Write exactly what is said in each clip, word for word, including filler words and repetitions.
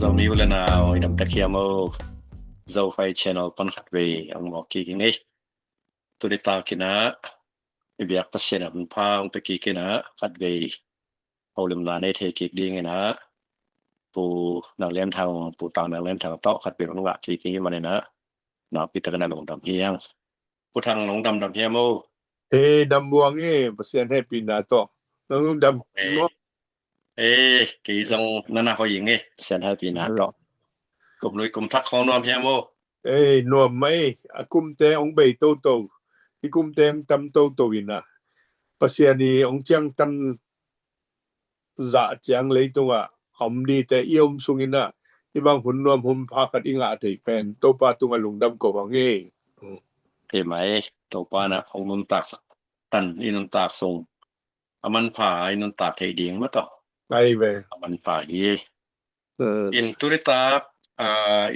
Zomi u le nau, i dam tak hiam o? Zofai channel pan khat vei hong mawk kik ing ei. Tuni takin ah i biak Pasian in hun pha hong pia kik in ah khat vei holimna nei thei kik dingin ah Pu Nang Lian Thang, Pu Tang Nang Lian Thang tawh khat vei hong ngah kik ing i hih manin ah nakpi takin ah lungdam hi hang. Pu Thang, lungdam, dam hiam o? Ei, dam buang e, Pasian hehpihna tawh. Nang lungdam maw? Ei, kei zong na na hoih ing e, Pasian hehpihna tawh. Kum lui kum thak khawng nuam hiam o? Ei, nuam mah e, a kumte hong bei toto, i kumte hong tam toto in ah Pasian i hong ciangtan zah ciang leitungah a om dingte i om sungin ah hih bang hun nuam hun pha khat i ngah thei pen Topa tungah lungdam ko hang e. Hi mah e, Topa in ah hong nuntaksak tan i nuntak sung a manpha i nuntak thei ding mah tawh. Ai ve. A manpha hi. In tuni tak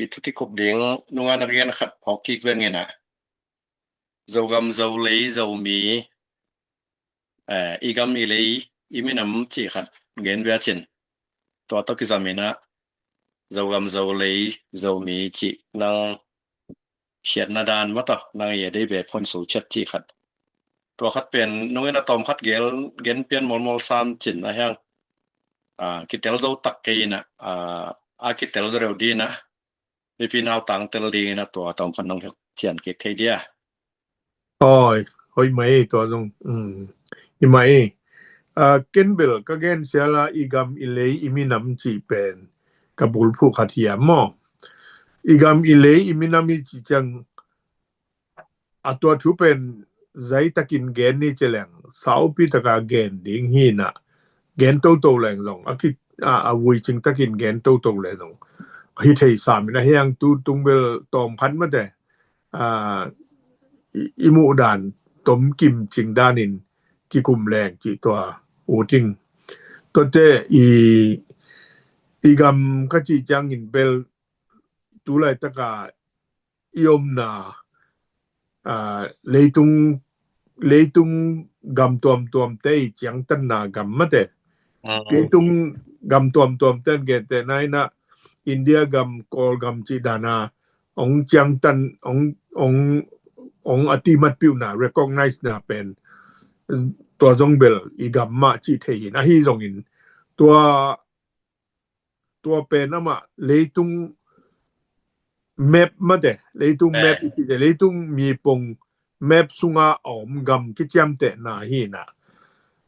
i thu kikup ding nunga na gen khat phawk kik veng in ah, Zogam, Zolei, Zomi, i gam, i lei, i minam cih khat gen ve a cin. Tua tawh kizam in ah Zogam, Zolei, Zomi cih nang khiatna dan mah tawh nang i a dei ve phuanso ciat cih khat. Tua khat pen nungin a tawm khat gel gen pian mawlmawl sam cin a hiang. Kitel zo tak kei in ah a kitel zo reu ding in ah mipi nautang tel dingin a tua tawm khat nong cian kik thei dia? Oi, hoih mah e, tua zong. Hi mah e. Ken bel ka gen siala i gam, i lei, i minam cih pen ka bulphuh khat hiam maw? I gam, i lei, i minam i cih ciang a tua thu pen zai takin gen ni ci leng saupi taka gen ding hi in ah, gen toto leng zong a ki a, a vui cing takin gen toto leng zong hi thei sam in a hiang tu tung bel tawm khat mate i muh dan tom kim cing danin kikum leng cih tua uting. Tuate i, i gam ka cih ciangin bel tu laitaka i omna leitung, leitung gam tuamtuamte i ciangtanna gam mate. Leitung gam tuamtuamte an gentehna in ah India gam, Kawlgam cih dana hong ciangtan, hong, hong, hong a timatpihna, recognize na pen tua zong bel i gam mah cih thei in ahi zongin tua tua pen amah leitung map mate, leitung map i cihte, leitung mipong map sunga a om gam kiciamtehna hi in ah,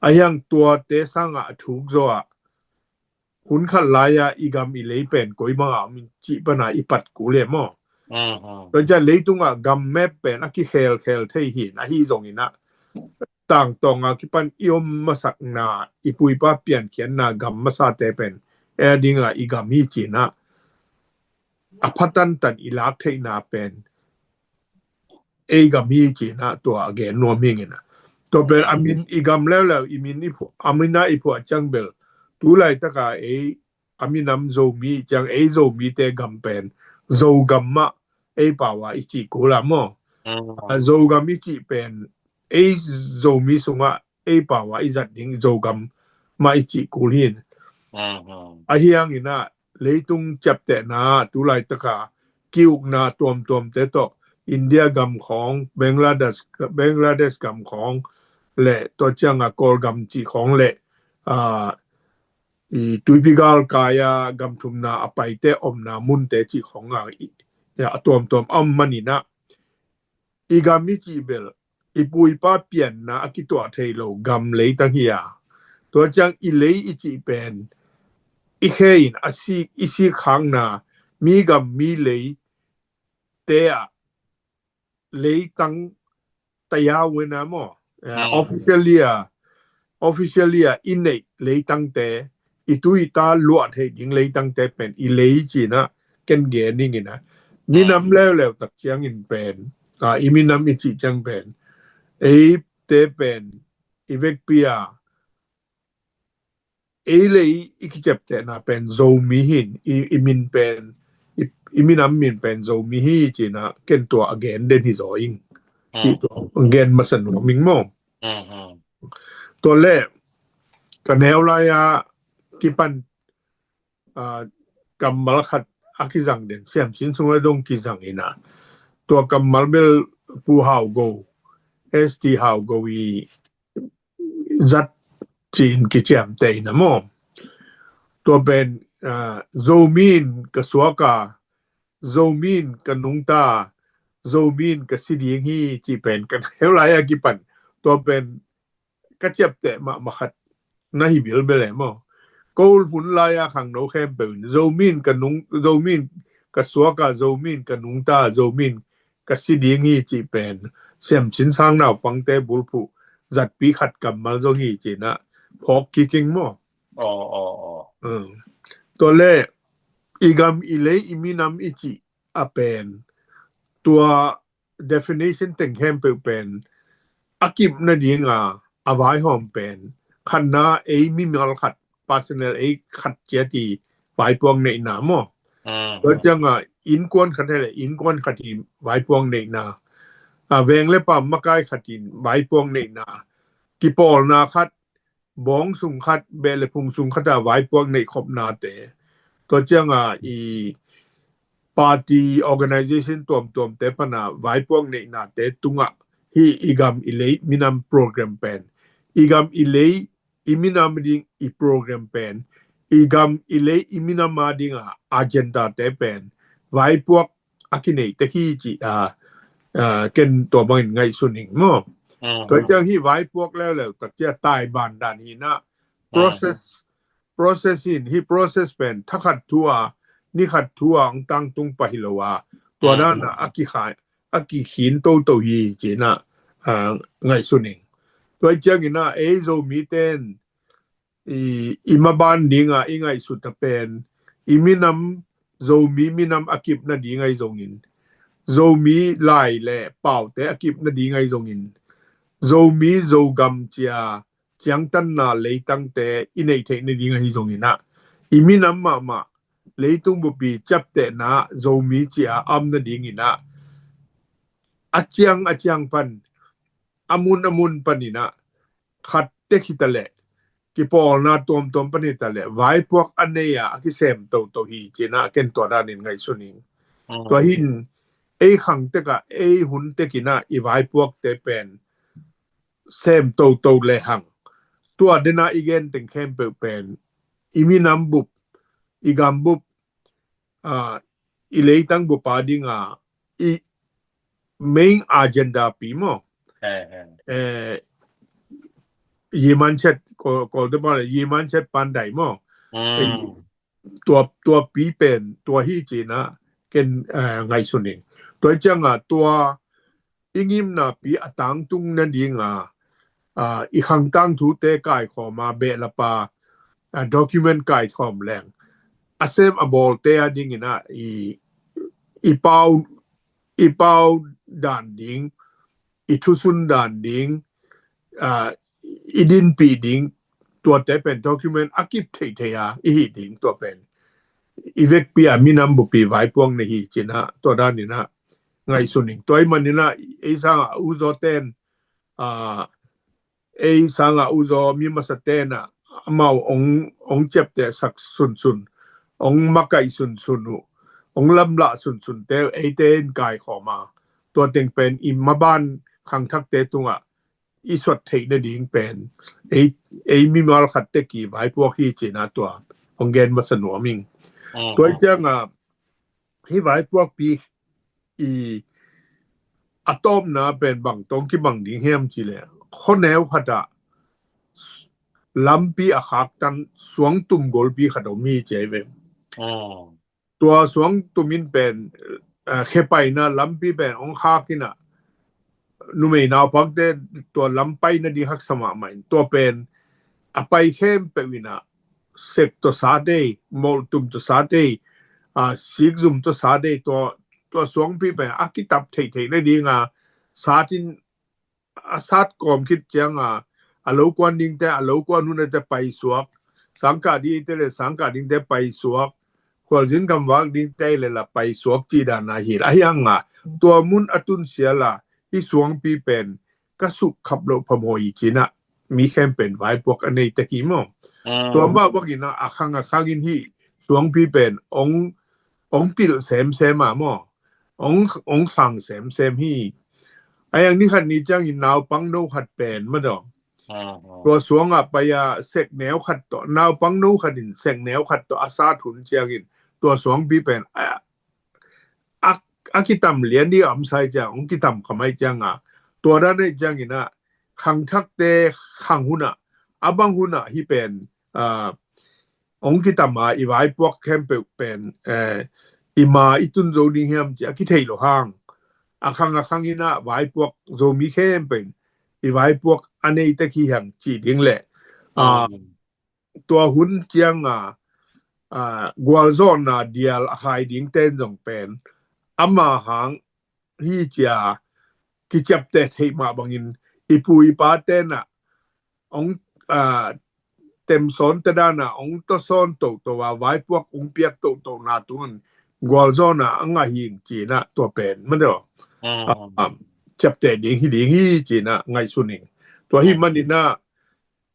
a hiang tuate sangah a thuk zaw ah hun khat lai-ah i gam i lei pen koi bangah om in cih pana i pat kul e maw? Tua ciang leitungah gam map pen a kikhelkhel thei hi in ahi zongin ah tangtawnga kipan i om masakna, i puipa piankhiatna gam masate pen ei dinga i gam hi ci in ah a phatantan i lak theihna pen ei gam hi ci in ah tua a gen nuam hi ing in ah. Tua pen a min i gam leuleu i min i phuah, a min a i phuah ciang bel tu laitaka ei a minam Zomi ciang ei Zomite gam pen Zogam mah ei pau a i cih kul a maw? Zogam i cih pen ei Zomi sungah ei pau a i zat ding Zogam mah i cih kul hi in. A hiang in ah leitung ciaptehna tu laitaka ki-ukna tuamtuamte tawh India gam khawng, Bangladesh, Bangladesh gam khawng le tua cianga Kawlgam cih khawng le i tuipi galkai-a gam thumna a paite omna munte cih khawng a, a tuamtuam a om manin ah i gam i cih bel i puipa pianna a kituah thei lo gam leitang hi a, tua ciang i lei i cih pen i khe in a sik, i sikkhakna mi gam mi lei te ah leitang tayau ina maw? Officially a, officially a i neih leitangte, i tu i ta luah theih ding leitangte pen i lei ci in ah ken gen ning in ah minam leuleu tak ciangin pen i minam i cih ciang pen eite pen i vekpi a ei le ei i kiciaptehna pen Zomi hi in, i, i min pen, i, i minam min pen Zomi hi ci in ah ken tua a gen den hi zaw ing. Cih tua gen masa nuam ing maw? Tua le ka neu lai-a kipan kammal khat a kizang den, siamsin sung a dong kizang ina. Tua kammal bel Pu Hau Go, S T Hau Go i zat cin kiciamteh ina maw. Tua pen, ah, Zomi in ka suak a, Zomi in ka nungta, Zomi in ka si ding hi ci pen kan heu lai a kipan. Tua pen ka ciapteh mahmah khat na hi bilbel e maw. Ko hun lai a khangno khempeuh in Zomi in ka nung, Zomi in ka suak a, Zomi in ka nungta, Zomi in ka si ding hi ci pen siamsin sang naupangte bulphuh zatpi khat kammal zong hi ci na phawk kiking maw. Aw, aw, aw. Tua le i gam i lei i minam i ci a pen tua definition teng khempeuh pen a kip nadinga a vaihawm pen khatna ei mimal khat, personal ei khat ciat i vaipuak neihna maw. Tua cianga innkuan khat hele innkuan khat i vaipuak neihna, a veng le pam makai khat i vaipuak neihna, kipawlna khat, bawng sung khat, beh le phung sung khat a vaipuak neih khopnate. Tua cianga i party organization tuamtuamte pana vaipuak neihnate tungah hi i gam i lei minam program pen, i gam i lei i minam ding i program pen, i gam i lei i minam a dinga agendate pen vaipuak a kinei tek hi ci a, a, ken tua bangin ngaihsun ing maw. Tua ciang hi vaipuak leuleu tak cia taiban dan hi na process, process in hi process pen thakhat thu a, nikhat thu a ang tangtung pa hi lo a, tua dan a a kikhai a kikhin toto hi ci na, a, ngaihsun ing. Tua ciangin a ei Zomi ten i, i maban dinga i ngaihsut a pen i minam, Zomi minam a kip nading ahi zongin, Zomi lai le paute a kip nading ahi zongin, Zomi Zogam cia ciangtanna leitangte i neih theih nading ahi zongin a, i minam mahmah leitung bupi ciaptehna Zomi cia a om nadingin a, a ciang a ciang pan, a mun a mun panin a, khat tek hi ta leh, kipawlna tuamtuam pan hi ta leh vaipuak a nei a a kisem toto hi ci na ken tua danin ngaihsun ing. Tua hin ei khang tek a ei hun tekin a i vaipuakte pen sem toto le hang, tua dena i gen teng khempeuh pen i minam bup, i gam bup, a, i leitang bup a dinga i main agenda pi maw. Yiman chet ko, ko te ba le yiman chet pandai maw. Tua, tua pi pen tua hi ci na ken, eh, ngaihsun ing. Tua cianga tua i ngimna pi a tangtung nadinga, a, i khangtang thute kaikhawm a behlapa, a, document kaikhawm leng a sem a bawlte a dingin a i, i pau, i pau dan ding, i thusun dan ding, a, i dinpih ding, tuate pen document a kip theithei a i hi ding tua pen i vekpi a minam bupi vaipuak na hi ci na tua danin a ngaihsun ing. Tua i manin a ei sanga uzaw ten, a, ei sanga uzaw mi masa ten a amau ong, ong ciapteh sak sunsun, ong makaih sunsun uh, ong lamlah sunsun te eite in kaikhawm a, tua teng pen i maban khangthakte tungah i suat theih nading pen ei, ei mimal khat tek i vaipuak hi ci na tua ong gen masa nuam ing. Tua cianga hi vaipuak pi i a tawpna pen bang tawng kibang ding hiam ci le, khuaneu khat a lampi a khaktan suangtum golpi khat om hi ci ai ve. Tua suangtum in pen, a, khepaina lampi pen ong khak in a numei naupangte tua lam pai nading haksa mahmah in tua pen a pai khempeuh in a sek tawh sate, molhtum tawh sate, a, sikzum tawh sate, tua, tua suangpi pen a kitap theihtheih nadinga satin a sat kawm khit cianga a lo kuan dingte a lo kuan hunate paisuak, sangkah dingte le sangkah dingte paisuak, khualzin gamvak dingte le la paisuak cih dana hi la. Ahi hanga tua mun a tunsia la hi suangpi pen ka sukkhap loh phamawh hi ci na mi khempeuh vaipuak a nei tek hi maw. Tua mah bangin a khang a khangin hi suangpi pen ong, ong pilh semsem a maw, ong, ong khang semsem hi. A yang ni khat ni ciangin naupang no khat pen maw, tua suangah pai a sek neu khat tawh, naupang no khat in sek neu khat tawh a sat hun ciangin tua suangpi pen a, a, a kitam lian di a om sai ciang ong kitam khamai cianga, tua dan ei ciangin ah khangthakte khang hunah, a bang hunah hi pen, a, ong kitam a i vaipuak khempeuh pen, eh, i ma i tun zo ding hiam ci a kithei lo hang, a khang a khang inah vaipuak Zomi khempeuh in i vaipuak a nei tek hi hang ci ding le, a, tua hun cianga, a, gualzawhna dial a khai ding ten zong pen ama hang hi cia kiciapteh theih mah bangin i pu i pa tenah ong, a, temsawn te dana ong tawsawn toto a vaipuak ong piak toto na tungin gualzawhna a ngah hi ing cinah tua pen maw, a, ciapteh ding hi ding hi cinah ngaihsun ing. Tua hi maninah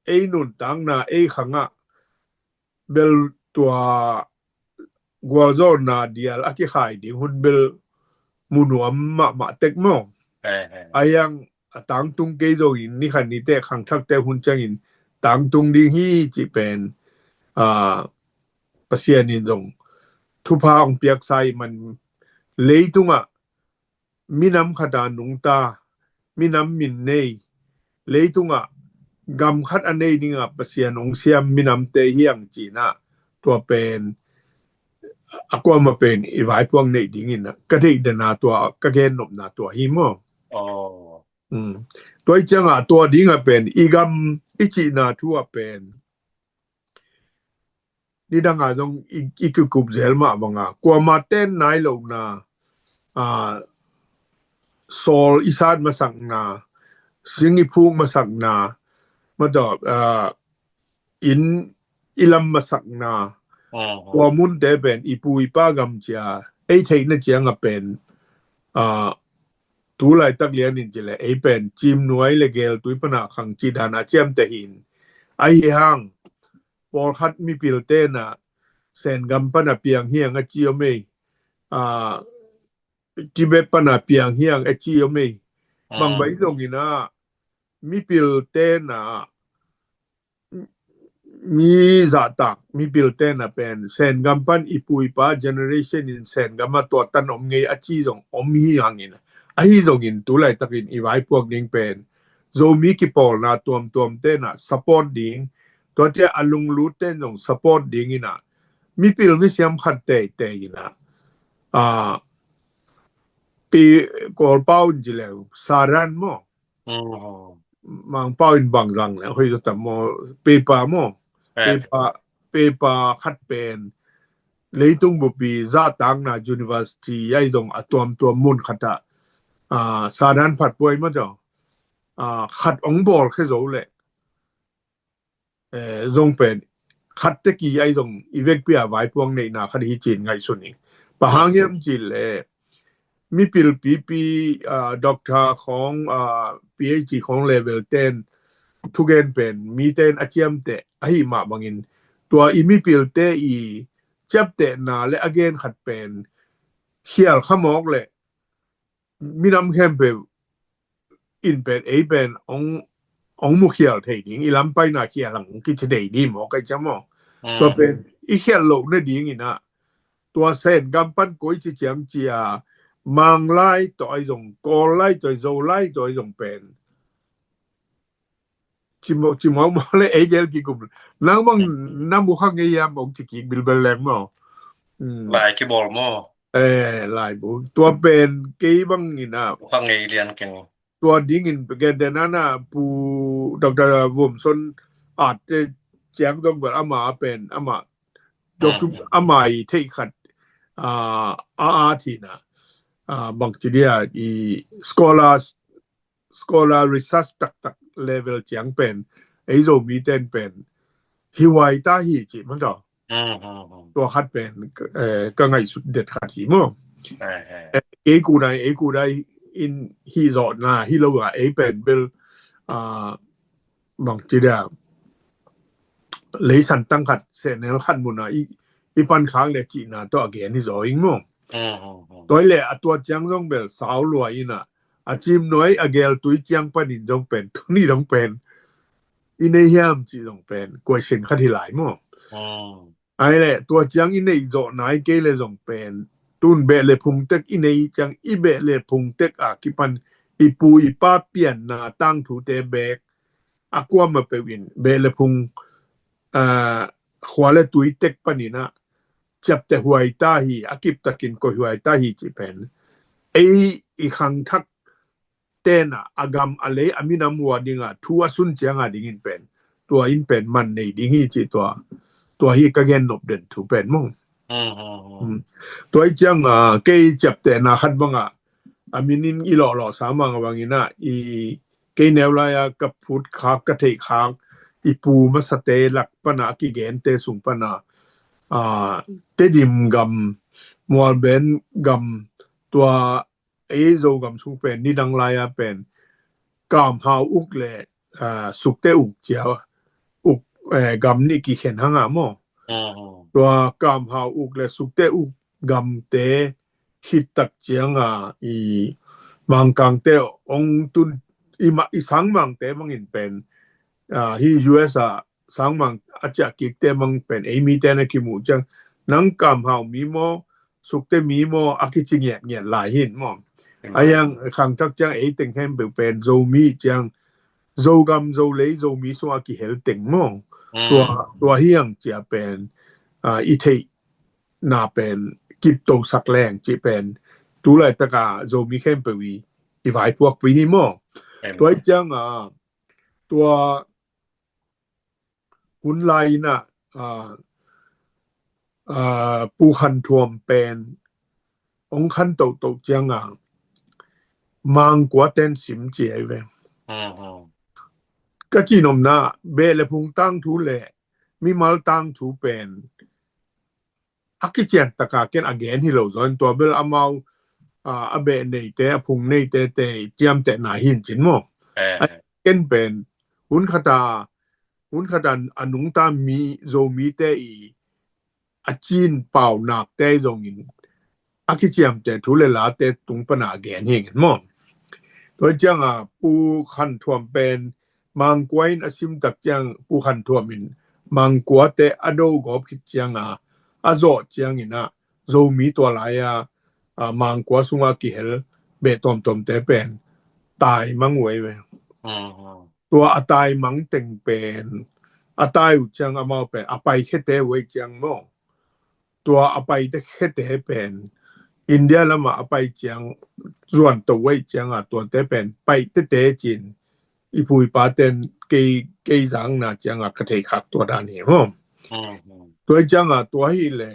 ei nuntakna ei khangah bel tua gualzawhna dial a kikhai ding hun bel mu nuam mahmah tek maw. A yang a tangtung kei zongin ni khat ni teh khangthakte hun ciangin tangtung ding hi cih pen, a, Pasian in zong thupha ong piaksa ih man leitungah minam khata nungta, minam min nei, leitungah gam khat a nei dingah Pasian ong siam minamte hiang cinah tua pen a kuama pen i vaipuak neih dingin ka theih dana tua ka gennopna tua hi maw. Tua i ciangah tua dingah pen i gam i cihna thu ah pen nidangah zong i, i kikup zel mah banga kuama ten nai lohna, a, sawl i sat masakna, sing i phuk masakna, mataw, a, inn i lam masakna, tua munte pen i pu i pa gam cia ei theihna cianga pen, a, tu laitak lianin cile ei pen cimnuai le geltui pana khang cih dana ciamteh hin. Ahi hang pawlkhat mipil tenah Sengam pana piang hiang a ci om ei, a, Tibet pana piang hiang a ci om ei. Bangbai zongin ah mipil tenah mi zahtak mipil tenah pen Sengam pan i pu i pa generation in Sengam a tuatan om ngei a ci zong om hi hangin, ahi zongin tu laitakin i vaipuak ding pen Zomi kipawlna tuamtuam tenah support ding, tuate a lunglut ten zong support ding inah mipil misiam khat teitei inah, a, pi Kawlpau in ci leu saran maw. Mangpau in bang zang le hoi zo tam maw, pepa maw, pepa, pepa khat pen leitung bupi zahtakna university ai zong a tuamtuam mun khatah, a, sadan phatpuai maw taw, a, khat ong bawl khe zo le, eh, zong pen khat teki ai zong i vekpi a vaipuak neihna khat hi cin ngaihsun ing. Bang hang hiam cin le mipil pipi, a, doctor khawng, a, PhD khawng level ten thugen pen mi ten a ciamteh ahi mah bangin tua i mipilte i ciaptehna le a gen khat pen khial khamawk le minam khempeuh in pen ei pen ong, ong mukhial thei ding, i lampaina khial hang ong kici thei ding maw, kai cam maw. Tua pen i khial loh nading inah tua Sengam pan koi ci ciang cia Manglai tawh ai zong, Kawllai tawh ai, Zolai tawh ai zong pen cimawh, cimawh maw le ei gel kikum. Nang bang na mu kha ngei hiam ong ci kik bilbel leng maw. Lai kibawl maw. Eh, laibu. Tua pen kei bang inah. Kha ngei lian keng. Tua dingin gentehna na pu Doctor Vumson at te ciang dong bel ama pen, ama docu-, ama i theih khat, a, a, a thina. A, bang ci dia i scholar scholar research taktak level ciang pen ei Zomi ten pen hi huai ta hi ci maw taw. Tua khat pen, eh, ka ngaihsut det khat hi maw. Eh, ei kudai, ei kudai in hi zawhna hi lo a ei pen bel, a, bang ci dia leisan tang khat, sehnel khat muna i, i pan khak le cihna tawh a gen hi zaw ing maw. Tua hi le a tua ciang zong bel sau lua ina, a cim nuai a gel tui ciang panin zong pen tuni dong pen i nei hiam cih zong pen question khat hi lai maw. Ai le tua ciang i neih zawh nai kei le zong pen tun beh le phung tek i nei ciang, i beh le phung tek a kipan i pu i pa pianna tangthute bek a kuama peuh in beh le phung, aa, khua le tui tek panin a ciapteh huai ta hi, a kiptakin koih huai ta hi cih pen ei i khangthak tena a gam a lei a minam ua dinga thu a sun cianga dingin pen tua in pen man nei ding hi cih tua, tua hi ka gen nop den thu pen maw. Tua i cianga kei ciaptehna khat banga a minin i lawhlawh sa mang a bangina i kei neu laia ka phut khak ka theih khak i pu masate lak pana a kigente sung pana, aa, Tedim gam, Mualbem gam, tua ei Zogam sung pen nidang laia pen Kamhau uk le, aa, Sukte uk cia uk, eh, gam nih kikhen hanga maw. Tua Kamhau uk le Sukte uk gamte khittak cianga i Mangkangte ong tun i, ma, i sangmangte bangin pen, aa, hi U S a sangmang a ciah kikte mang pen ei mite na kimuh ciang nang Kamhau mi maw, Sukte mi maw a kici ngiatngiat lai hin maw. A yang khangthak ciang ei teng khempeuh pen Zomi ciang Zogam, Zolei, Zomi sung a kihel teng maw. Tua, tua hiang cia pen, aa, i theihna pen kiptosak leng cih pen tu laitaka Zomi khempeuh i, i vaipuakpui hi maw. Tua i cianga tua hun lai ina, aa, aa, Pu Khan Thuam pen ong khan tohtoh cianga Mangkua ten sim ci ei ve. Ka cinomna beh le phung tangthu le mimal tangthu pen a kician taka ken a gen hi lo zaw in tua bel amau, aa, a beh neite a phung neite te ciamtehna hin cin maw. Ken pen hun khata, hun khata a nungta mi Zomite i a cin pau nakte zongin a kiciamteh thu le late tung pana a gen hi ngin maw. Tua cianga Pu Khan Thuam pen Mangkua in a simtak ciang Pu Khan Thuam in Mangkuate a do gawp khit cianga a zawh ciangina Zomi tua laia, aa, Mangkua sunga kihel beh tuamtuamte pen tai mang uai ve. Tua a tai mang teng pen a tai uh ciang amau pen a pai khete uai ciang maw. Tua a paite khete pen India lama a pai ciang zuan to uai cianga tuate pen pai tete cin i pu i pa ten kei, kei zangna cianga ka thei khak tua dan hi maw. Tua cianga tua hi le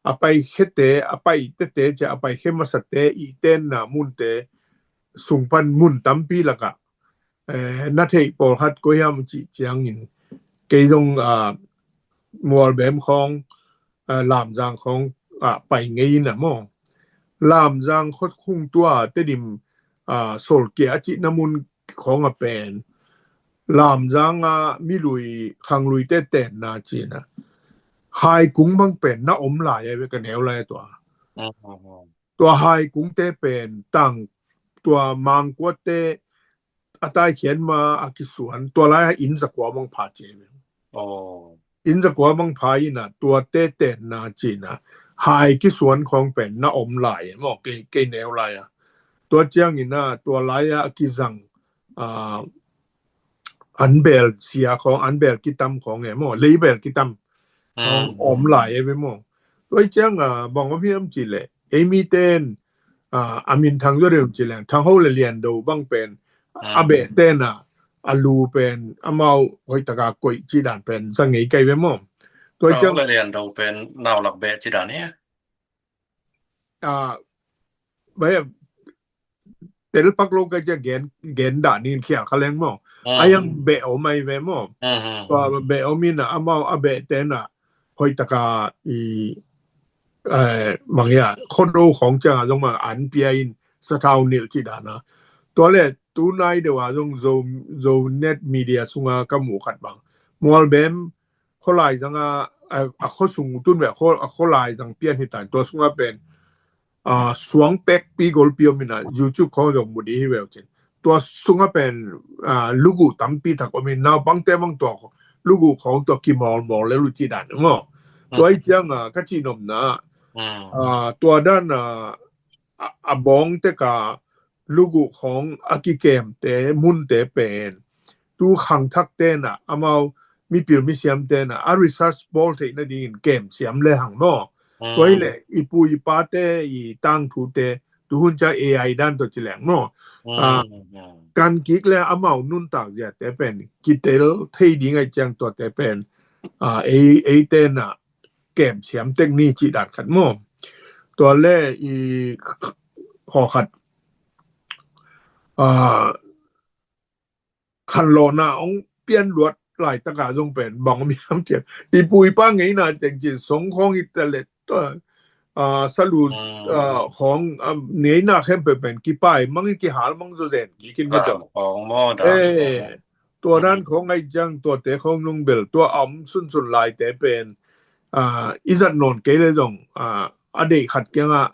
a pai khete, a pai tete cia a pai khe masate i tenna munte sung pan mun tampi laka, eh, na theih pawlkhat koi hiam cih ciangin kei zong, aa, Mualbem khawng, aa, Lamzang khawng, aa, pai ngei ina maw. Lamzang khot khung tua Tedim, aa, Solkia a cihna mun khawng a pen Lamzanga milui khanglui te tenna cina hai kung bang pen na om lai a ve ka neu lai a tua. Tua hai kungte pen tang tua Mangkuate a taikhian ma a kisuan tua lai a inn zakua bang pha cia ve. Inn zakua bang pha ina tuate tenna cina hai kisuan khawng pen na om lai maw kei, kei neu lai a. Tua ciangina tua lai a kizang, aa, an bel sia khawng, an bel kitam khawng e maw, lei bel kitam khawng om lai e ve maw. Tua i cianga bang om hiam ci le ei mi ten, aa, a min thang zo deuh ci leng thang ho le lian do bang pen a beh tena a lu pen amau hoitaka koih ci dan pen zang ngei kai ve maw. Tua i ciang le lian do pen naulak beh ci dan e. Aa, bai tel pak lo ka cia gen, gen dah ning khial kha leng maw. A yang beh om ai ve maw. Tua beh om ina amau a beh tena hoitaka i, eh, mangia khodo khawng cianga zong mang an pia in sathau nil ci dana. Tua le tunai deuh a zong Zo, Zonet Media sunga ka muh khat bang Mualbem kholai zanga a, a khuasung tun ve, a khua, a khua lai zang pian hi tan. Tua sungah pen, a, suang pekpi golpi om in a, YouTube khawng zong mu ding hi ve uh cin. Tua sungah pen, a, luguh tampi tak om in, naupangte bang tua luguh khawng tua kimawlmawl lel uh cih dan maw. Tua ih ciang a, ka cih nopna, a, tua dan a, a, a bawng tek a luguh khawng a kikemte, munte pen tu khangthak ten a, amau mipil misiam ten a, a research bawl theih nadingin kem siam le hang maw. Tua hi leh i pu i pate i tangthute, tu hun ca A I dan tawh ci leng maw. A, kan kik le amau nuntak ziate pen kitel thei ding ai ciang tuate pen, a, ei, ei ten a kem siam tek ni cih dan khat maw. Tua le i haw khat, a, khanlawhna hong pian luat laitak a zong pen bang om hiam ciang, i pu i pa ngeina teng cin song khawng hi ta le, a, salu, a, khawng, a, ngeina khempeuh pen kipai mang in kihal mang zaw zen kik in maw. Eh, tua dan khawng ai ciang tuate khawng nung bel tua a om sunsun laite pen, a, i zat nawn kei le zong, a, a deih khat kiangah,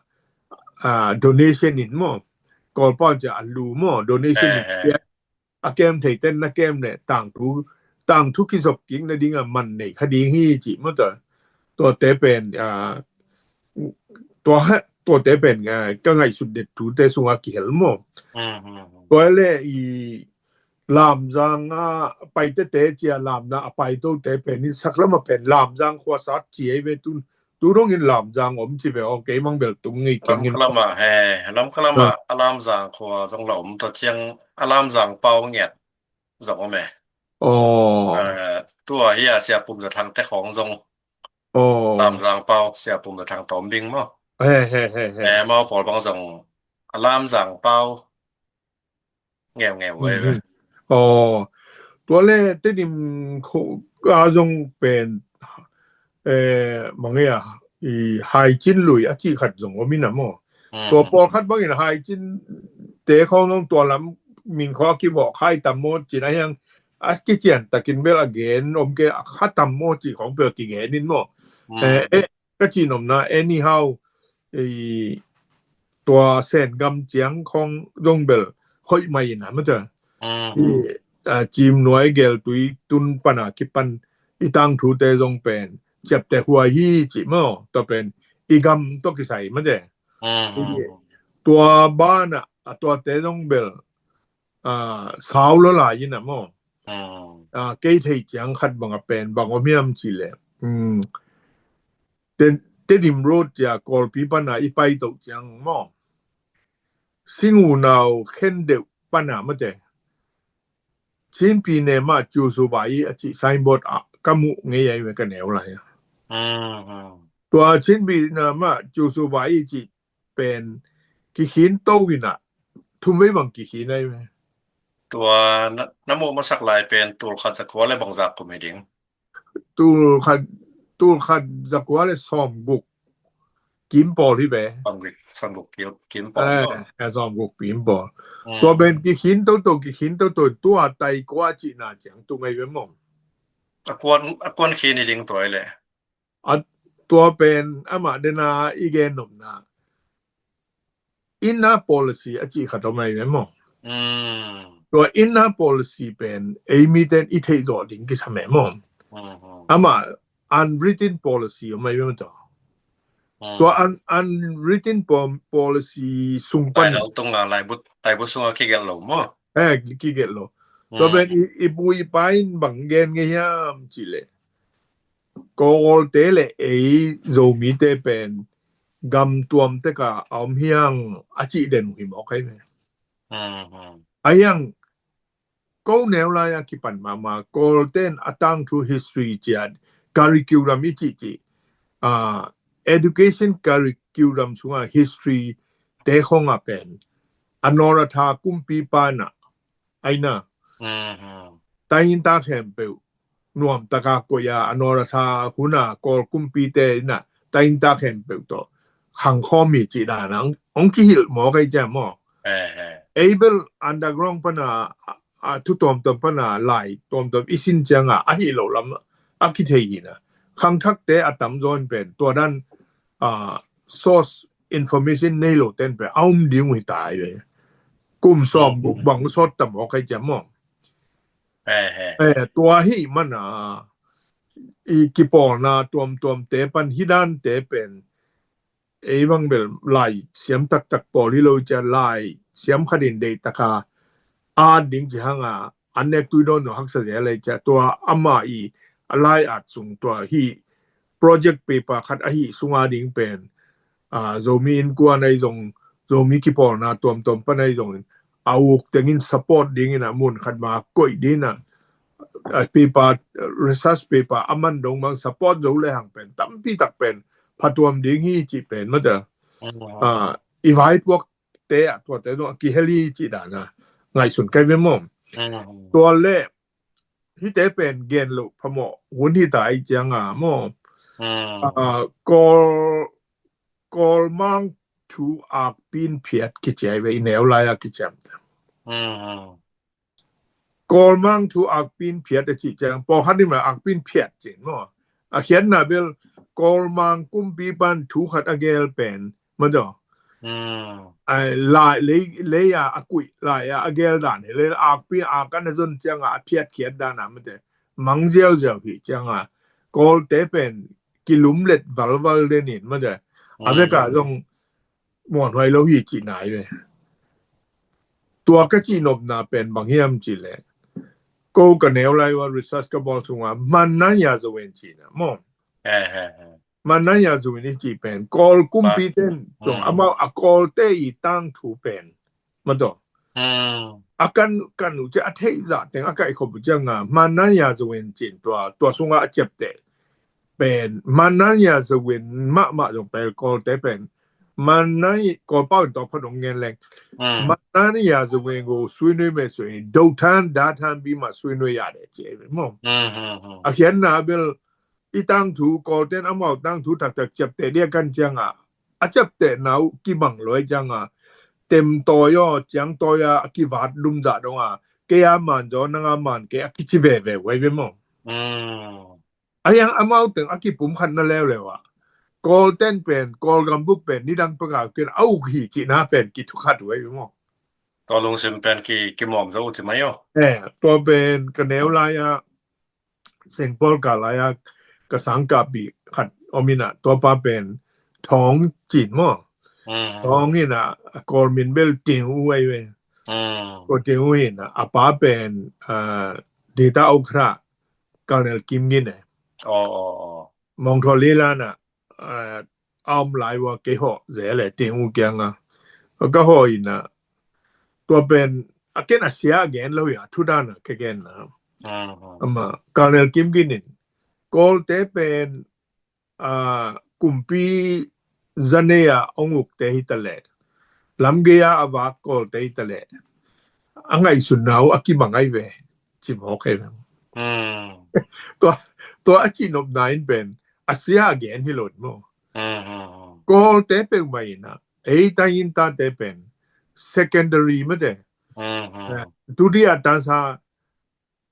a, donation in maw. Kawlpau ciah a lu maw, donation in, a kem thei ten na kem le tangthu, tangthu kizop kik nading a man nei kha ding hi cih maw tua. Tuate pen, a, tua, tuate pen, a, ka ngaihsut det thute sungah kihel maw. Tua le i Lamzang a paitete cia lamna a paitote pen in saklam a pen Lamzang khuasat ci ei ve tun. Tu dongin Lamzang om ci ve aw, kei mang bel tung ngei keng in. Lamkhalam a, he, Lamkhalam a, a Lamzang khua zong la om ta ciang a Lamzang pau ngiat zong om e. Aw. Eh, tua hi a Sia Pum Za Thang te khawng zong. Aw. Lamzang pau Sia Pum Za Thang ta om ding maw. He, he, he, he. Eh, mau pawl bang zong a Lamzang pau ngeungeu veve. Aw, tua le Tedim kho a zong pen, eh, mange a, i Haicin lui a cih khat zong om in a maw. Tua pawlkhat bangin Haicin te khawng zong tua lam min khawng a kivawh khai tam maw cin a hiang a kician takin bel a gen om ke a kha tam maw cih khawng bel kigen in maw. Eh, eh, ka cih nopna, anyhow, i tua Sen gam ciang khawng zong bel hoih mai in a maw tua. I, a, Cim Nuai Gel Tui tun pan a kipan i tangthute zong pen ciapteh huai hi cih maw, tua pen i gam tawh kisai maw tua. Tua ban a, a tuate zong bel, a, sau lo lai in a maw. A, kei thei ciang khat bang a pen bang om hiam cih leh, Te, Tedim Road cia Kawlpi pan a i pai toh ciang maw, Sing U Nau khen deuh pan a maw tua, Chin Pi Ne Ma Cu Su Ba I a cih signboard a ka muh ngei ai ve ka neu lai a. Tua Chin Pi Ne Ma Cu Su Ba I cih pen kikhin to in a, thum vei bang kikhin ai ve. Tua na, na muh masak lai pen tul khat za kua le bang za kum hi ding. Tul khat, tul khat za kua le sawm guk kim pawl hi ve. Sawm guk, sawm guk kim, kim pawl. Eh, sawm guk kim pawl. Tua pen kikhin toto, kikhin toto, tua tai kua cihna ciang tu ngai ve maw. A kuan, a kuan khin hi ding tua le. A tua pen amah dena i gen nopna. Inner policy a cih khat om ai ve maw. Tua inner policy pen ei miten i theih zawh ding kisam e maw. Amah unwritten policy om ai ve maw tua. Tua un, unwritten po, policy sung pan. Lailal tunga laibu, laibu sunga kigelh lo maw. Eh, kigelh lo. Tua pen i, i pu i pa in bang gen ngei hiam cih leh. Kawlte le ei Zomite pen gam tuam tek a om hiang a cih den uh hi mawk ai ve. A hiang ko neu lai a kipan mahmah Kawlten a tangthu history cia curriculum i cih cih, a, education curriculum sunga history te khong a pen a Nawratha kumpipa na aina tainta khempeuh nuamtaka koih a, a Nawratha huna Kawl kumpite ina tainta khempeuh tawh khangkhawm hi cih dana hong kihilh mawk ai cia maw. Ei bel underground pana, a, thu tuamtuam pana lai tuamtuam i sin cianga a hih loh lam a kithei hina. khangthakte a tamzaw in pen tua dan, ah, source information nei lo ten pen a um ding uh hi ta hi ve. Kum sawm guk bang sawt tam awk hi ciam maw? Eh, tua hi mana i kipawlna tuamtuamte pan hi dante pen ei bang bel lai siam taktak pawl hi lo cia, lai siam khat in deih taka at ding ci hanga an nek tui dawn no haksa zel lei cia, tua ama i a lai at sung tua hi project paper khat ahi sunga ding pen, ah, Zomi innkuan ahi zong, Zomi kipawlna tuamtuam pan ahi zong in a uk tengin support dingin a mun khat ma koih dingin a, ah, paper, research paper a man dong bang support zo le hang pen tampi tak pen phatuam ding hi ci pen mata. Ah, i vaipuak te a tuate zong a kihel hi ci dana ngaihsun kai ve maw? Tua le hite pen gen lo phamawh hun hi ta i cianga maw? Ah, Kawl, Kawl mang thu akpin phiat kici ai ve i neu lai a kiciam te. Kawl mang thu akpin phiat a ci ciang pawlkhat ni ma akpin phiat cin maw? A khiatna bel Kawl mang kumpi pan thu khat a gel pen madaw. Ai, lai, lei, lei a a kuih lai a a gel dan hi le akpi a kan a zon cianga a phiat khiat dan a mate mang ziauziau hi cianga Kawlte pen kilumlet valval denin mate a veka zong muanhuai lo hi ci nai ve. Tua ka cihnopna pen bang hiam ci le ko ka neu lai ua research ka bawl sunga manna ya zo en cina maw? Manna ya zo en i ci pen Kawl kumpi ten zong amau a Kawlte i tangthu pen mataw. A kan kan uh cia a theih zah teng a kaihkhop uh cianga manna ya zo en cin tua tua sunga a ciapteh pen manna ya zo en mahmah zong pen Kawlte pen manna i Kawlpau in tawphat ong ngen leng manna ya zo en go suinui me sui do than da than bi ma suinui ya de ci maw? A khiatna bel i tangthu Kawlten amau tangthu taktak ciapteh dia kan cianga a ciaptehna uh kibang luai cianga temtawi aw ciangtawi a a kivat lumzah donga kei a man zaw nanga man kei a kici veve uai ve maw? A hiang amau teng a kipumkhatna leuleu ah Kawlten pen Kawlgambuk pen nidang pagau ken a uk hi cihna pen kithukhat uai ve maw? Tua lungsim pen ki, kimawm zo uh ci mai aw. Eh, tua pen ka neu lai ah Sengpawl ka lai a ka sangkahpih khat om ina tua pa pen Thawng cin maw? Thawng ina a Kawl min bel Ting U ai ve. Ko Ting U ina a pa pen, ah, Data Okra Colonel Kim Gin e. Mawngthaw lila na a om lai ua kei hawh zel e Ting U kianga ka hawh ina tua pen a ken a sia a gen lo hi a thu dana ka genna ama Colonel Kim Gin in Kawlte pen a kumpi zanei a ong ukte hi ta le lamgei a a vak Kawlte hi ta le a ngaihsunna uh a kibang ai ve ci mawk ai ve. Tua tua a cihnopna in pen a sia a gen hi lo maw? Kawlte peuhmah ina ei ta in tate pen secondary mate. Tudia tansa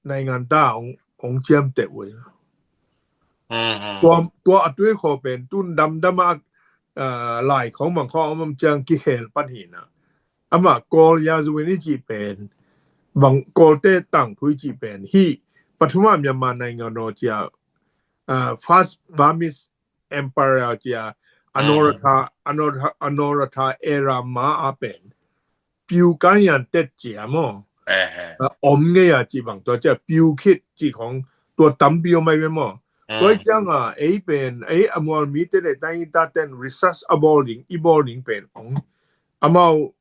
naingan ta ong ong ciamteh uh. Tua tua a tuikhaw pen tun damdam a, ah, lai khawng mang khawng a om ciang kihel pan hina. Ama Kawl ya zuin i cih pen bang Kawlte tangthu i cih pen hi pathuma Myanmar naingan aw cia, ah, First Burmese Empire cia Anoratha Anoratha Anoratha era ma a pen piu kaian tet cia maw? Om ngei a cih bang tua cia piu khit cih khong tua tampi om ai ve maw? Tua i cianga ei pen ei a mual mite le ta i ta ten research a bawl ding i bawl ding pen ong amau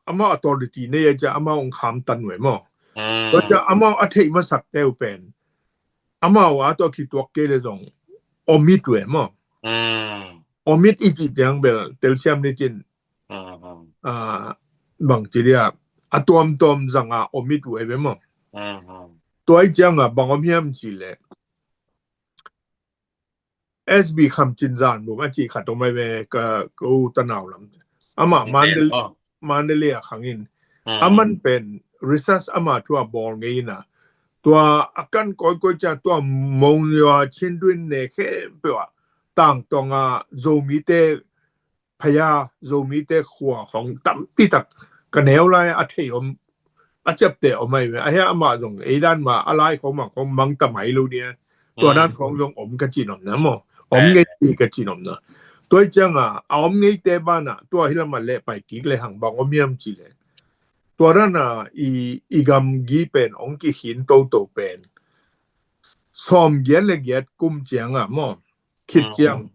amau authority nei a cia amau ong kham tan ve maw? Tua cia amau a theih masak teu pen amau a tua khituak kei le zong omit ve maw? Omit i cih ciang bel telsiam ni cin, ah, bang ci dia a tuamtuam zanga omit uh ai ve maw? Tua i cianga bang om hiam ci le S B Kham Cin Zan Bum a cih khat om ai ve ka, ka u tanau lam. Ama Mandalay a khangin aman pen research ama thu a bawl ngei ina Tua a kan kawikawi ciang tua Monywa Chin Twin ne khempeuh ah tangtong a Zomite phaya, Zomite khua khong tampi tak ka neu lai a thei om, a ciapteh om ahi ve. A hia amah zong ei dan mah a lai khong mang khong mang tam hai lo nia. Tua dan khong zong om ka cin om na maw. Om ngei ti ka cin om na. Tua hi ciang a, a om ngeite ban ah tua hi lam ah leh pai kik le hang bang om hiam ci le. Tua dan a i, i gamgi pen ong kikhin toto pen sawm giat le giat kum ciang a maw. Khit ciang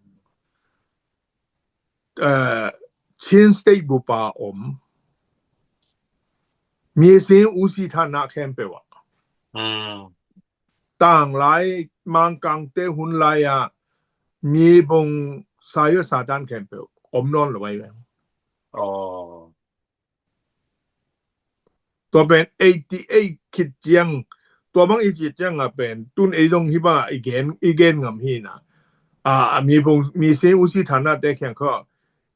eh, Chin State bupa om. Misi usi thana khempeuh ah. Tanglai Mangkangte hun lai ah mi bong sayo satan khempeuh om nawn lo ai ve. Tua pen eighty eight khit ciang, tua bang i ci ciang a pen tun ei zong hi bang a i gen, i gen ngam hi na. A, a mi bong, mi si usi thana te khiang kho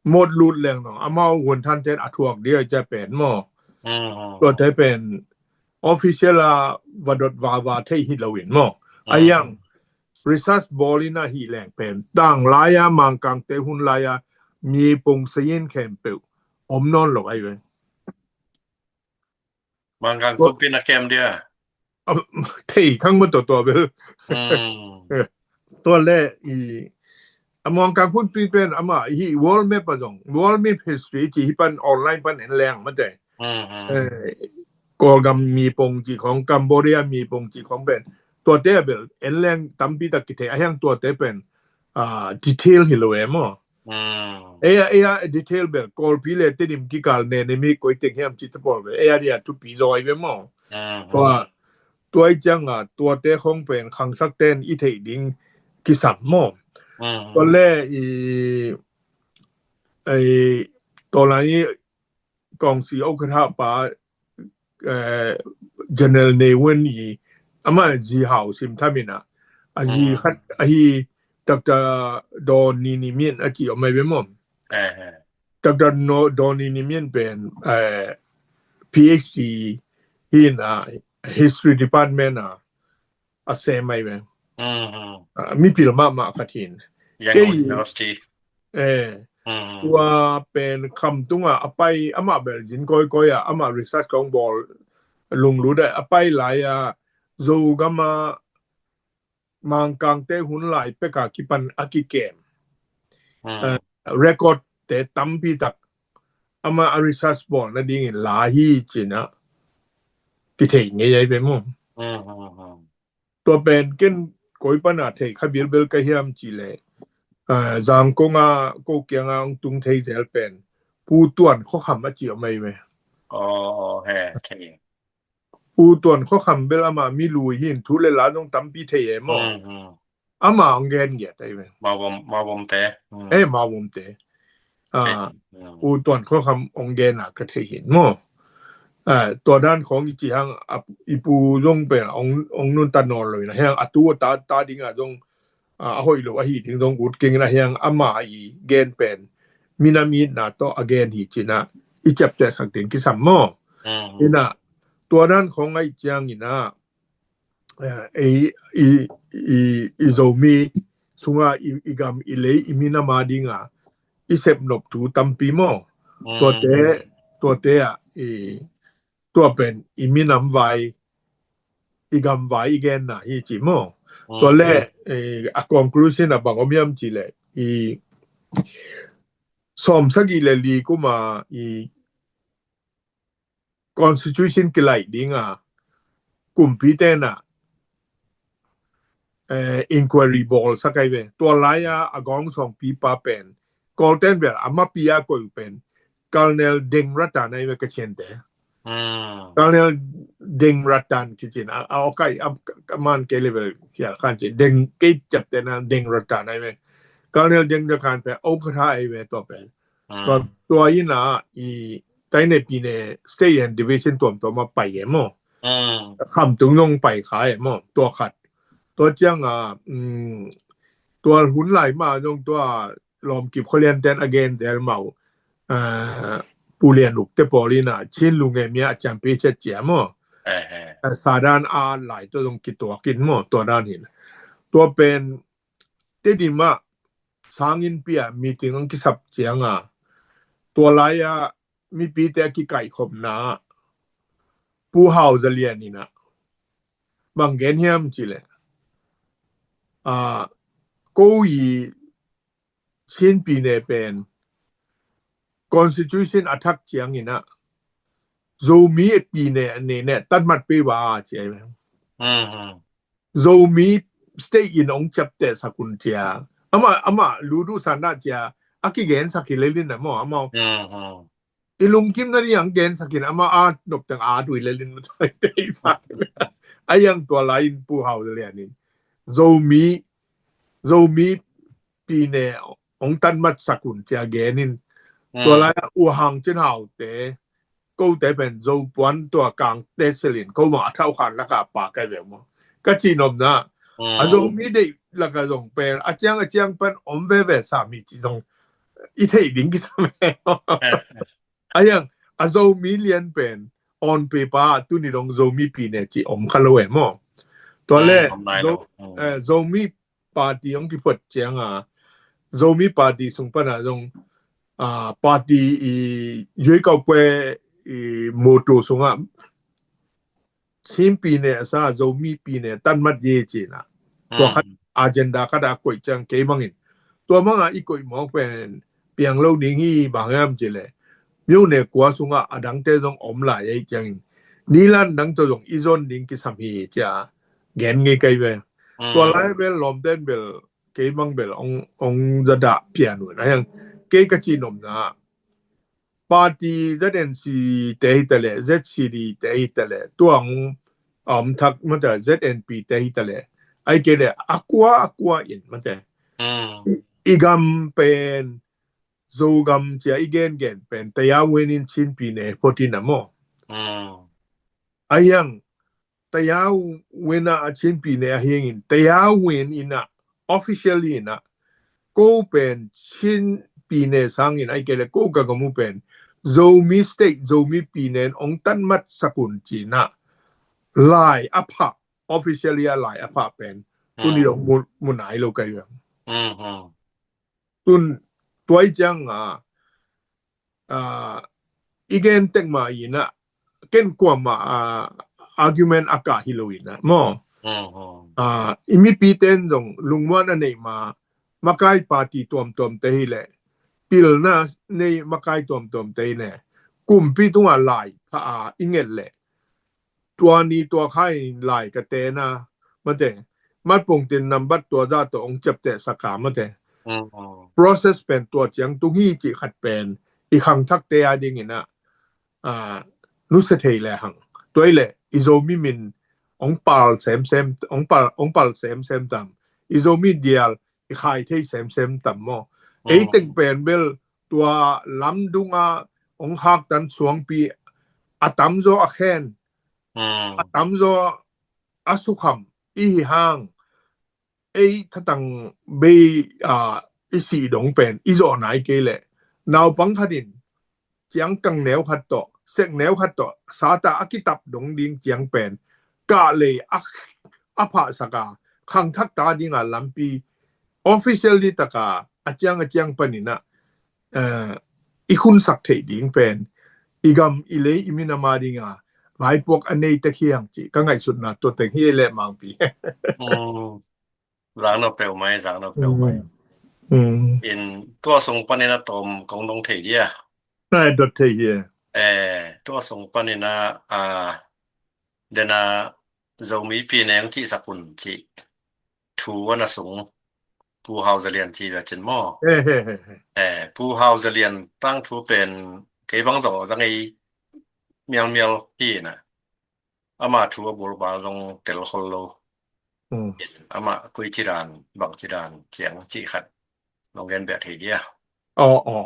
mot lut leng nong amau hun than ten a thuak dia ca pen maw. Tua te pen official a vadot vava thei hi lo in maw. A yang research bawl in a hi leng pen tanglai a Mangkangte hun lai a mi pong sayin khempeuh om nawn lo ai ve. Mangkang tumpin a kem dia. Thei khang ma tua tua bel. Tua le i a Mangkang phunpi pen ama hi world map a zong, world map history ci hi pan online pan en leng mate. Kawlgam mi pong ci khong, Cambodia mi pong ci khong pen tuate a bel en leng tampi tak kithei a hiang tuate pen detail hi lo e maw. Eia, eia detail bel Kawlpi le Tedim kikal ne ne mi koi teng hiam ci tapol bel eia dia thupi zaw ai ve maw. Tua, tua i ciang a tuate khong pen khangsak ten i theih ding kisam maw. Tua le i, i, tua lai i kongsi okatha pa, eh, General Ne Win i ama zi hau sim thamin a, a zi khat ahi Doctor Daw Ni Ni Min a ci om ai ve maw. Doctor Daw Ni Ni Min pen, eh, PhD hi na history department a a sem ai ve. Mipil mahmah khat hin. Yangon University. Eh, tua pen Khamtung a a pai, amah bel zin kawikawi a amah research kong bawl lunglut a a pai lai a Zogam a Mangkangte hun lai pek a kipan a kikem record te tampi tak ama a research bawl nadingin la hi cin a kithei ngei ai ve maw. Tua pen ken koi pan a thei kha bilbel ka hiam ci le, Zangkong a ko kiang a ong tung thei zel pen Pu Tuan Khuakham a ci om ai ve. Pu Tuan Khuakham bel ama mi lui hin thu le la zong tampi thei e maw. Ama ong gen giat ai ve. Mawbawm, Mawbawmte. Eh, Mawbawmte. Pu Tuan Khuakham ong gen a ka thei hin maw. Tua dan khong i ci hang i pu zong pen ong nunta nawn lo in a hiang a tu a ta, ta ding a zong a hoih lo ahi ding zong ut keng in a hiang ama i gen pen minam itna tawh a gen hi cin a i ciaptehsak ding kisam maw. In a tua dan khong ai ciang in a ei i, i, i Zomi sunga i, i gam i lei i minam a dinga i sepnop thu tampi maw. Tuate, tuate ah i tua pen i minam vai i gam vai i genna hi ci maw. Tua le a conclusion a bang om hiam ci le i sawm sagih le li kuma i constitution kilaih dinga kumpi tena inquiry bawl sak ai ve. Tua laia a gawngsawng pipa pen Kawlten bel a mapi a koih uh pen Colonel Deng Ratan ai ve ka ciante. Colonel Deng Ratan kicin a, a okai a man kei level kial khan ci Deng kei ciaptena Deng Ratan ai ve. Colonel Deng Ratan pen okatha ai ve tua pen. Tua, tua ina i taine pine state and division tuamtuam a pai e maw. Khamtung zong pai kha e maw tua khat. Tua cianga tua hun lai ma zong tua lawmkip khualianten a gen zel mau Pu Lian Uk te pawl ina Chin lunge mia a ciampi cia cia maw. Sadan a lai tua zong kituak in maw, tua dan hin. Tua pen Tedim ah sangin pia meeting ang kisap cianga tua lai-a mipite a kikaikhopna Pu Hau Za Lian in ah bang gen hiam cih leh, ko i Chin pyine pen constitution a thak ciangin ah Zomi pyine a nei ne tanmat pei va ci a, Zomi state in ong ciapteh sak un cia, ama ama ludu sana cia a kigen sak hi lelin na maw, ama i lungkim na ni ang gen sakin ama a nop teng a dui lelin ma tai tei sak. A yang tua lai in Pu Hau Za Lian in Zomi Zomi pyine ong tanmat sak un cia gen in, tua lai U Hang Cin Hau te, kote pen Zopuan tua Kangte silin ko ma a thau khan laka pa kai ve maw, ka ci nopna a Zomi deih laka zong pen a ciang a ciang pan om veve sami ci zong i theih ding kisam e. A yang a Zomi lian pen on paper tuni dong Zomi pyine ci om kha lo e maw. Tua le Zomi party ong kiphuat cianga Zomi party sung pana zong party i ရွေးကောက်ပွဲ i moto sunga Chin pyine a sa Zomi pyine tanmat ye cina, tua khat agenda khat a koih ciang kei mangin, tua manga i koih mawk pen piang lo ding hi. Bang hiam cih leh မြို့နယ် kua sungah a dangte zong om lai ei ciangin nilan dang tawh zong i zon ding kisam hi cia gen ngei kai ve. Tua lai bel lawmten bel kei mang bel ong ong zadah pian un a hiang. Kei ka ci nopna party Z N C te hi ta leh Z C D te hi ta leh tua ong om thak mate Z N P te hi ta leh ai kei leh a kua a kua in mate i gam pen Zogam cia i gengen pen tayau wen in Chin pyine photin a maw. A hiang tayau wen a Chin pyine a hiangin tayau wen in a officially in a ko pen Chin pyine sangin ai kei le ko ka gamu pen Zomi state Zomi pyine ong tanmat sak un cina lai a phah, officially a lai a phah pen tuni dong mu nai lo kai. Tun tuai ciang a i gen tek ma in a ken kuama argument a kah hi lo in a maw. I mipi ten zong lungmuan a neih ma makai party tuamtuam te hi leh pilna nei makai tuamtuam te hi leh kumpi tunga lai pha a i nget leh tua ni tua khai lai ka tena mate matpong tin nambat tua za to ong ciapteh saka mate process pen tua ciang tung hi cih khat pen i khangthak te a ding in a nusia thei le hang. Tuai le i Zomi min ong pal semsem ong pal ong pal semsem tam, i Zomi dial i khai thei semsem tam maw. Ei teng pen bel tua lamdunga ong haktan suangpi a tamzaw a khen a tamzaw a sukham i hi hang. Ei thatang bei a i si dong pen i zawh nai kei leh naupang khatin ciangkang neu khat tawh sek neu khat tawh sata a kitap dong ding ciang pen kah lei a phahsaka khangthak ta dinga lampi officially taka a ciang a ciang paninah i khunsak theih ding pen i gam i lei i minam a dinga vaipuak a nei tek hiang cih ka ngaihsutna tua teng hi leh mangpi. Zang no peuh mai, zang no peuh mai. In tua sung panin a tawm kong dong thei dia. Nai dot thei hia. Tua sung panin a dena Zomi pi neng cih sakun cih thu ana sung Pu Hau Zalian ci ve cin maw. Pu Hau Zalian tang thu pen kei bang zaw zang ei mialmial hi na. Ama thu a bulbal zong tel khol lo. Ama koi cidan bang cidan ciang cih khat nong gen beh thei dia. Aw aw.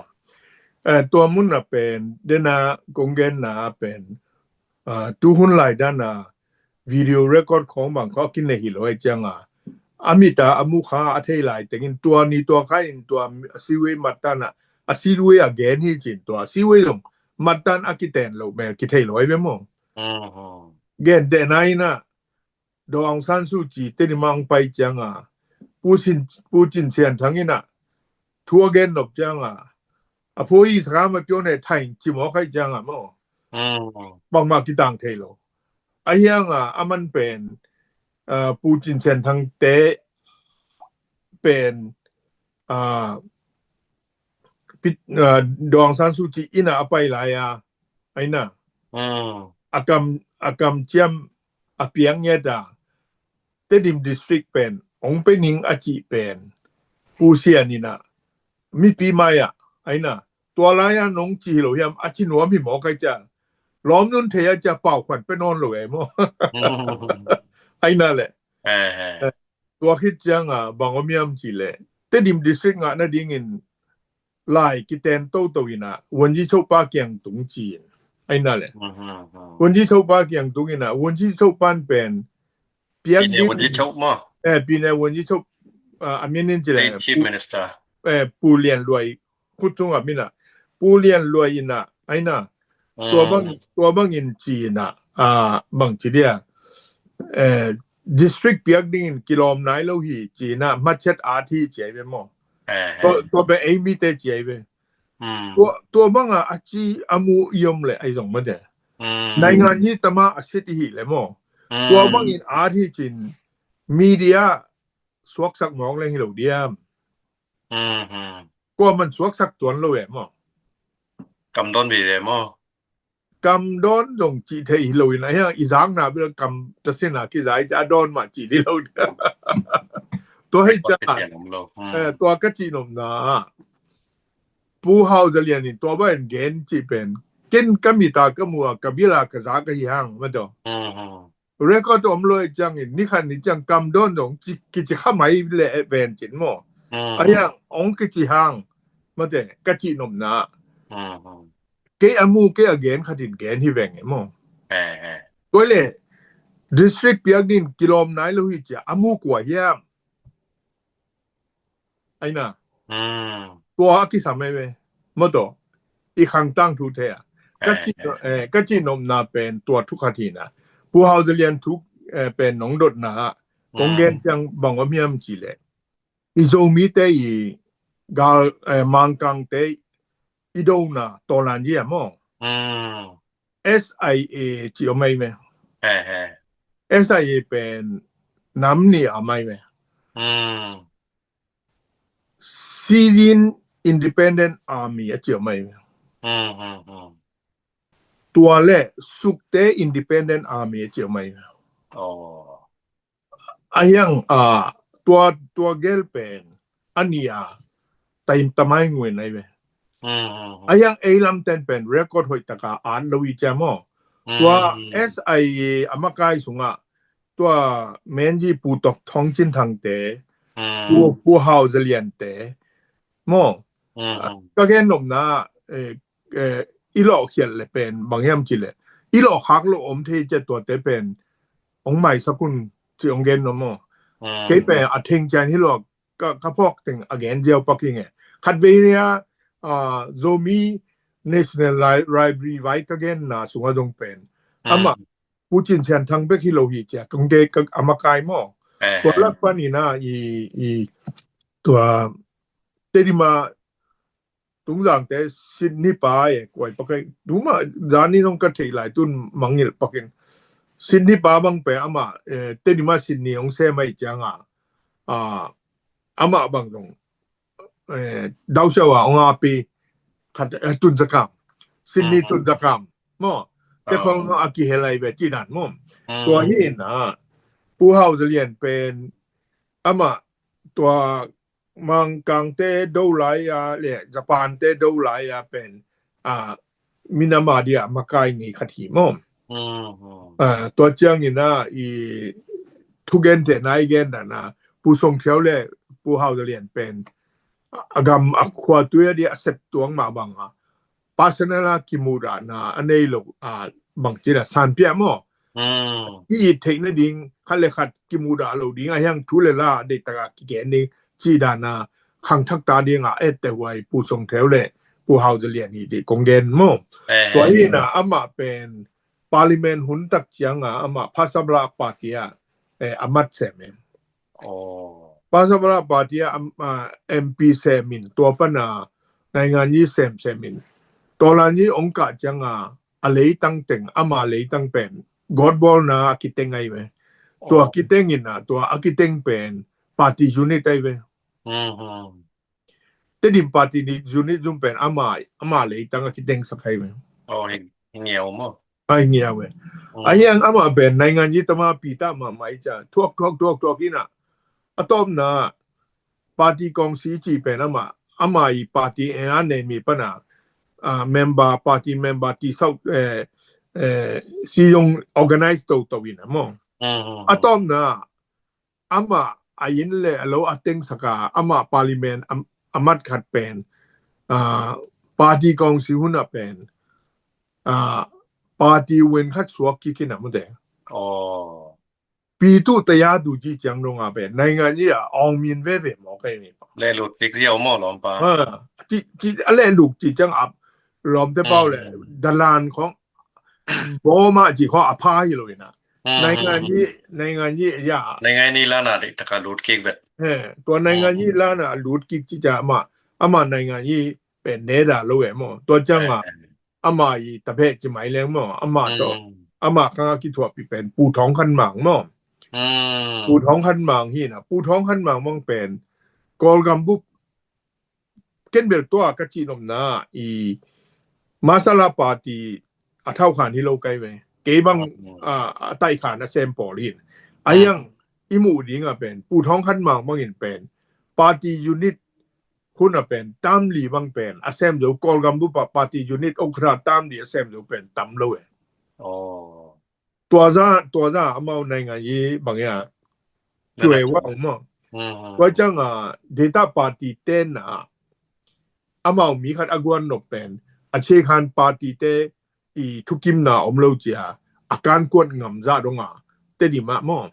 Tua mun a pen dena kong genna a pen tuhun lai dana video record khong bang kho a kinei hi lo ai cianga a mita a mukha a thei lai tengin tua ni tua kha in tua a siwei matana a siwei a gen hi cin tua siwei zong matan a kiten lo mel kithei lo ai ve maw. Gentehna in ah, Daw Aung San Suu Kyi Tedim ah hong pai ciang a, Pu Cin, Pu Cin Sian Thang in ah thu a gen nop ciang a, a phuai i sakam a pion he thain ci mawk aih ciang a maw, bangmah kitang thei lo. A hiang a, a man pen, ah, Pu Cin Sian Thang te pen, ah, pit, ah, Daw Aung San Suu Kyi in ah a pai lai a, aina, a kam, a kam ciam a piang ngiat a, Tedim District pen hong pe ning a cih pen Pu Sian in ah mipi mai ah, aina, tua lai a nong ci hi lo hiam, a ci nuam hi mawk aih ciang, lawm nun thei a ciang pau khuan pe nawn lo e maw. Aina leh, tua khit ciang a bang om hiam cih leh, Tedim District ngah nadingin lai kiten toto in ah Wungyi Chopa kiang tung ci in, aina leh, Wungyi Chopa kiang tung in ah, Wungyi Chopa pen piak ding, Wungyi Chopa maw, eh, Pyine Wungyi Chopa, ah, a min in cih leh, Chief Minister, eh, Pu Lian Luai khut tung a min ah, Pu Lian Luai in ah, aina, tua bang, tua bangin ci in ah, ah, bang ci dia, eh, district piak dingin kilawm nai lo hi ci in ah, machete at hi ci ai ve maw. Tua, tua pen ei mite ci ai ve. Tua, tua bang a a ci a mu i om leh ahi zong mate, naingan hi tama a sit i hi leh maw, tua bangin at hi cin media suaksak mawk leng hi lo diam. Kua man suaksak tuan lo e maw. Kam dawn ve ve maw. Kam dawn zong cih thei hi lo in, a hiang i zakna bel kam tasin a kizai ca dawn mah cih di lo. Tua hei ca, eh, tua ka cih nopna, Pu Hau Za Lian in tua bang in gen cih pen, ken ka mit a ka mu a, ka bil a ka za ka hi hang, mate. Record om lo i ciangin, ni khat ni ciang kam dawn zong kici kha mai leh ven cin maw. A hiang hong kici hang, mate, ka cih nopna. Kei a mu, kei a gen khat in gen hi veng e maw. Tua leh district piak din kilawm nai lo hi cia a mu kua hiam. Aina. Tua a kisam e ve. Maw taw. I khang tang thu thei a. Ka cih, eh, ka cih nopna pen tua thu khat hi na. Pu Hau Za Lian thu, eh, pen nong dotna ah kong gen ciang bang om hiam cih leh, i Zomite i gal, eh, Mangkangte i dona tawlan hi a maw. S I A ci om ai me. S I A pen nam ni a mai me. Sizin Independent Army a ci om ai me. Tua le Sukte Independent Army a ci om ai me. A hiang, a, tua, tua gel pen a ni a taim tamai ngui nai ve. A hiang ei lam ten pen record hoih taka an lo i cia maw. Tua S I A a makai sungah tua Menji Pu Tok Thong Cin Thang te, Pu, Pu Hau Za Lian te maw. Ka gen nopna, eh, eh, i lawh khial le pen bang hiam ci le, i lawh khak lo om thei cia tuate pen ong maisak un ci ong gen nop maw. Kei pen a theng cian hi lo, ka, ka phawk teng a gen ziau pak hi nge. Khat vei nia, a, Zomi National Li-, Library vai ka genna sungah zong pen amah Pu Cin Sian Thang bek hi lo hi cia kong gen ka, a makai maw. Tua lak panin a i, i tua Tedim a Tungzangte Sydney pa e, kuai pakai. Tuma zani nong ka thei lai tun mangil pakin. Sydney pa bang pen ama, eh, Tedim a Sydney ong sem ai cianga, a, ama bang dong, eh, dausiau a ong api khat, eh, Tun Za Kam. Sydney Tun Za Kam maw. Te khong a kihel ai ve ci dan maw. Tua hi na Pu Hau Za Lian pen ama tua Mangkangte do lai a le Japan te do lai a pen, a, minam a dia makai ngei khat hi maw. A, tua ciangin a i thugente nai gen dan a Pu Song Thiau le Pu Hau Za Lian pen a gam a khua tui a dia a sep tuang mah bang a personal a kimudahna a nei lo, a, bang cina sanpia maw. I it theih nading khat le khat kimudah lo ding a hiang thu le la deitaka kigen ding ci dana khangthak ta dinga ette huai Pu Song Thiau le Pu Hau Za Lian hi ti kong gen maw. Tua hi na amah pen parliament hun tak cianga amah Phasabala party ah, eh, a mat sem e. Oh. Phasabala party ah, am-, ah, M P sem in tua pana naingan yi sem sem in. Tua lan yi ong kah cianga a leitang teng, ama leitang pen gawtbawlna a kiteng ai ve. Tua kiteng in a, tua a kiteng pen party unit ai ve. Tedim party unit zong pen ama, ama leitang a kiteng sak ai ve. Oh, hi, hi ngiau maw? Ai ngiau ve. Ahi ang ama pen naingan yi tama pi ta ma mai ca. Thuak, thuak, thuak, thuak in a. A tawpna party kawngsi ci pen ama, ama i party e a ne mi pana, ah, member, party member ti sau, eh, eh, si yong organize to to in a maw. A tawpna ama a inn le a lo a teng saka ama parliament a, a mat khat pen, ah, party kawngsi hun a pen, ah, party wen khat suak kik in a mute. Oh. Pi tu taya tu ci ciang dong a pen naingan yi a awng min veve maw kai mi pa. Le lut kik ziau maw lawmpa. Ha, ci, ci a le lut ci ciang a lawmte pau le dalan khong bawma ci khong a pha hi lo in a. Naingan yi, naingan yi ya. Naingan yi lana dik taka lut kik bet. He, tua naingan yi lana lut kik ci ca ama, ama naingan yi pen ne da lo e maw. Tua ciang a ama i ta phe ci mai leng maw, ama to, ama kanga kithuah pi pen Pu Thawng Khan Mang maw. Pu Thawng Khan Mang hi na, Pu Thawng Khan Mang mang pen Kawlgam bup ken bel tua ka cih nopna i masala party a thau khan hi lo kai ve. Kei bang a, a tai khan a sem pawl hin. A yang i muh ding a pen Pu Thawng Khan Mang bangin pen party unit hun a pen tam li bang pen a sem zo Kawlgam bup a party unit ong khra tam li a sem zo pen tam lo e. Tua za, tua za amau naingan yi bang ya. Cuai wa maw. Tua ciang a data party ten a amau mi khat a guan nop pen a chekhan party te i thukimna om lo cia a kan kuat ngam za dong a Tedim ah maw.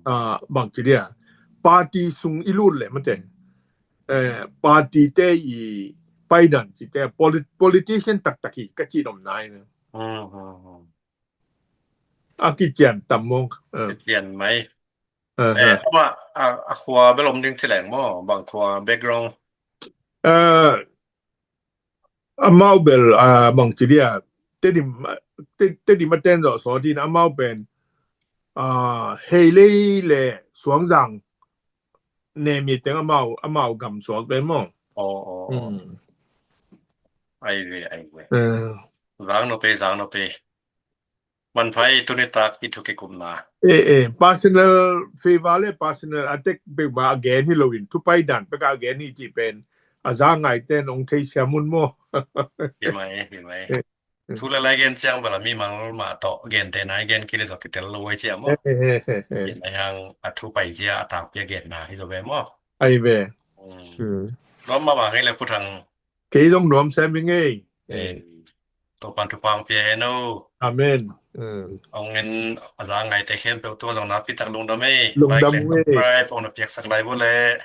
A bang ci dia party sung i lut le mate, eh, party te i paidan ci te polit-, politician taktak hi ka ci nopna hi. A kician tam mong. Kician mai. Eh, ama a, a khua bel om ding ci leng maw, bang khua background. Eh, amau bel, ah, bang ci dia Tedim, Te-, Tedim a ten zawh sawtin amau pen, ah, Heilei le Suangzang ne mi teng amau, amau gam suak pen maw. Aw, aw, aw. Ai ve, ai ve. Zang no pe, zang no pe. Manphai tuni tak i thu kikupna. Eh, eh, personal favor le personal attack pek ba a gen hi loin, thu paidan pek a gen hi ci pen a za ngai ten ong thei siam un maw. Hi mai, hi mai. Thu le lai gen ciang bala mi mang ma tawh gen te nai gen kili tawh kitel lo wai ciam maw. Hi mai hang a thu pai zia a tak pia gen na hi zo ve maw. Ai ve. Nuam ma ma ngei le Pu Thang. Kei zong nuam sem hi ngei. Topan thupha hong pia hen o. Amen. Hong en a za ngaite khempeuh tua zong na pitak lungdam ei. Lungdam ei. Pai pong na piaksak lai bo le.